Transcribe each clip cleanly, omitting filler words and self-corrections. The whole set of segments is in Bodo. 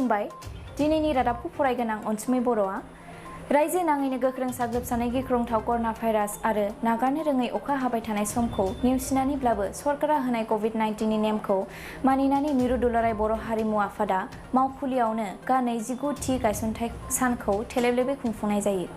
खुलुमबाय दिनैनि रादाबखौ फरायगोन आं अनसुमै बर'आ। रायजो नाङैनो गोख्रों साग्लोबसानाय गिख्रंथाव कर'ना भाइरास आरो नागारनो रोङै अखा हाबाय थानाय समखौ नेवसिनानैब्लाबो सरकारा होनाय कभिड-19 नि नेमखौ मानिनानै मिरु दुलाराय बर' हारिमु आफादा मावखुलियावनो गा-29थि गायसनथाइ सानखौ थेलेबलेबै खुंफुंनाय जायो।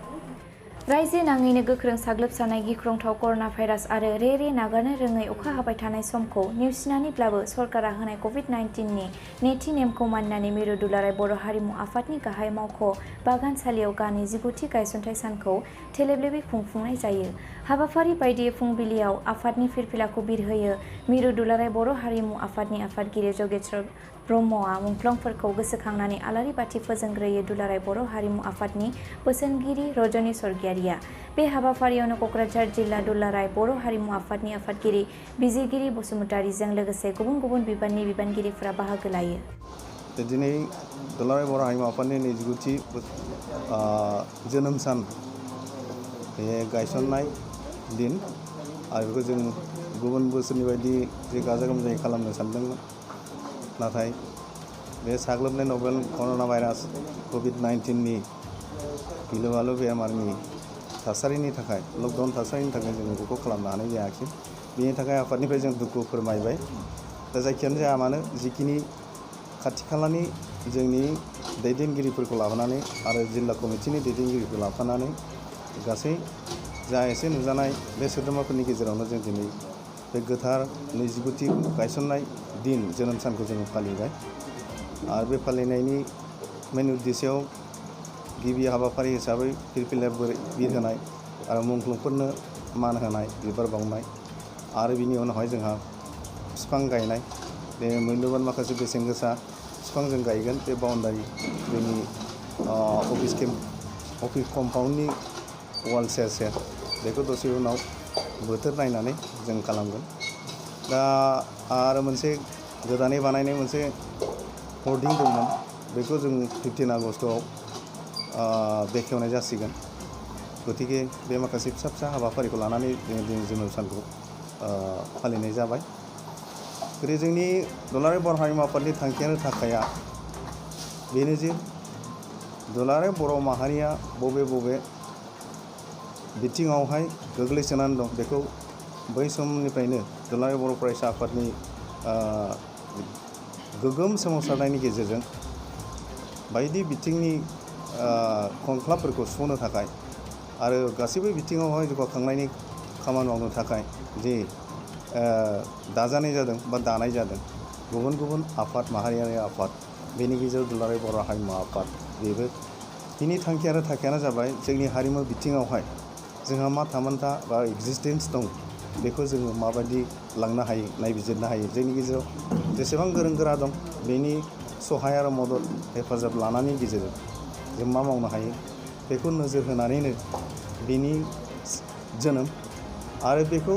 रायजो नाङैनो गोख्रों साग्लोबसानाय गिख्रंथाव कर'ना भाइरास आरो रे नागारनो रोङै अखा हाबाय थानाय समखौ नेवसिनानैब्लाबो सरकारा होनाय कभिड-19 नि नैथि नेमखौ मानिनानै मिरु दुलाराय बर' हारिमु आफादनि गाहाय मावख' बागानसालियाव गा-29थि गायसनथाइ सानखौ थेलेबलेबै खुंफुंनाय जायो। हाबाफारि बायदियै फुंबिलियाव आफादनि फिरफिलाखौ बिरहोयो। मिरु दुलाराय बर' हारिमु आफादनि आफादगिरि जगेश्वर ब्रह्मआ मुंख्लंफोरखौ गोसोखांनानै आलारि बाथि फोजोंग्रोयो। दुलाराय बर' हारिमु आफादनि बोसोनगिरि रजनी स्वर्गियारिया बे हाबाफारियावनो कक्राझार जिल्ला दुलाराय बर' हारिमु आफादनि आफादगिरि बिजिरगिरि बसुमतारीजों लोगोसे गुबुन गुबुन बिबाननि बिबानगिरिफोरा बाहागो लायो। दिनै दुलाराय बर' हारिमु आफादनि 29थि जोनोम सान बे गायसननाय दिन आरो बेखौ जों गुबुन बोसोरनि बायदि जे गाजा गोमजायै खालामनो सानदोंमोन, नाथाय बे साग्लोबनाय नभेल कर'ना भाइरास कभिड-19 नि गिलु बालु बेमारनि थासारिनि थाखाय लकडाउन थासारिनि थाखाय जों बेखौ खालामनो हानाय जायाखै। बेनि थाखाय आफादनिफ्राय जों दुखु फोरमायबाय। दा जायखियानो जाया मानो जिखिनि खाथि खालानि जोंनि दैदेनगिरिफोरखौ लाफानानै आरो जिल्ला कमिटिनि दैदेनगिरिखौ लाफानानै गासै जा एसे नुजानाय बे सोद्रोमाफोरनि गेजेरावनो जों दिनै बे गोथार 29थि गायसननाय दिन जोनोम सानखौ जों फालिबाय। आरो बे फालिनायनि मेन उद्देश्यआव गिबि हाबाफारि हिसाबै फिरफिला बिरहोनाय आरो मुंख्लंफोरनो मान होनाय, बिबार बावनाय आरो बिनि उनावहाय जोंहा बिफां गायनाय। बे मुल्यबान माखासे बेसेन गोसा बिफां जों गायगोन बे बाउन्डारि जोंनि अफिस कम्पाउन्डनि वाल सेर सेर बेखौ दसे उनाव बोथोर नायनानै जों खालामगोन। दा आरो मोनसे गोदानै बानायनाय मोनसे हर्डिं दंमोन, बेखौ जों 15 आगस्टआव बेखेवनाय जासिगोन। गतिके बे माखासे फिसा फिसा हाबाफारिखौ लानानै जोङो दिनै जोनोम सानखौ फालिनाय जाबाय। जेरै जोंनि दुलाराय बर' हारिमु आफादनि थांखियानो थाखाया बेनो जे दुलाराय बर' माहारिया बबे बबे बिथिङावहाय गोग्लैसोनानै दं बेखौ बै समनिफ्रायनो दुलाराय बर' फरायसा आफादनि गोगोम सोमावसारनायनि गेजेरजों बायदि बिथिंनि खंख्लाफोरखौ सुफुंनो थाखाय आरो गासैबो बिथिङावहाय जौगाखांनायनि खामानि मावनो थाखाय जे दाजानाय जादों बा दानाय जादों गुबुन गुबुन आफाद, माहारियारि आफाद, बेनि गेजेराव दुलाराय बर' हारिमु आफाद, बेबो बिनि थांखि आरो थांखियानो जाबाय जोंनि हारिमु बिथिङावहाय जोंहा मा थामोनथा बा एक्जिस्टेन्स दं बेखौ जोङो माबायदि लांनो हायो, नायबिजिरनो हायो। जोंनि गेजेराव जेसेबां गोरों गोरा दं बेनि सहाय आरो मदद हेफाजाब लानायनि गेजेरजों जों मा मावनो हायो बेखौ नोजोर होनानैनो बिनि जोनोम आरो बेखौ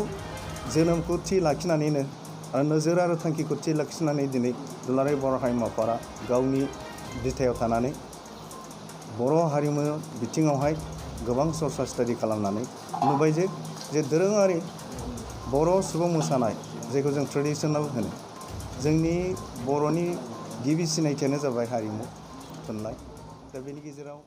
जोनोमखौ थि लाखिनानैनो आरो नोजोर आरो थांखिखौ थि लाखिनानै दिनै दुलाराय बर' हारिमु आफादा गावनि बिथायाव थानानै बर' हारिमु बिथिङावहाय गोबां सर्सा स्टाडि खालामनानै नुबाय जे दोरोङारि बर' सुबुं मोसानाय जायखौ जों ट्रेडिसनेल होनो, जोंनि बर'नि गिबि सिनायथियानो जाबाय हारिमु थुनलाइ। दा बेनि गेजेराव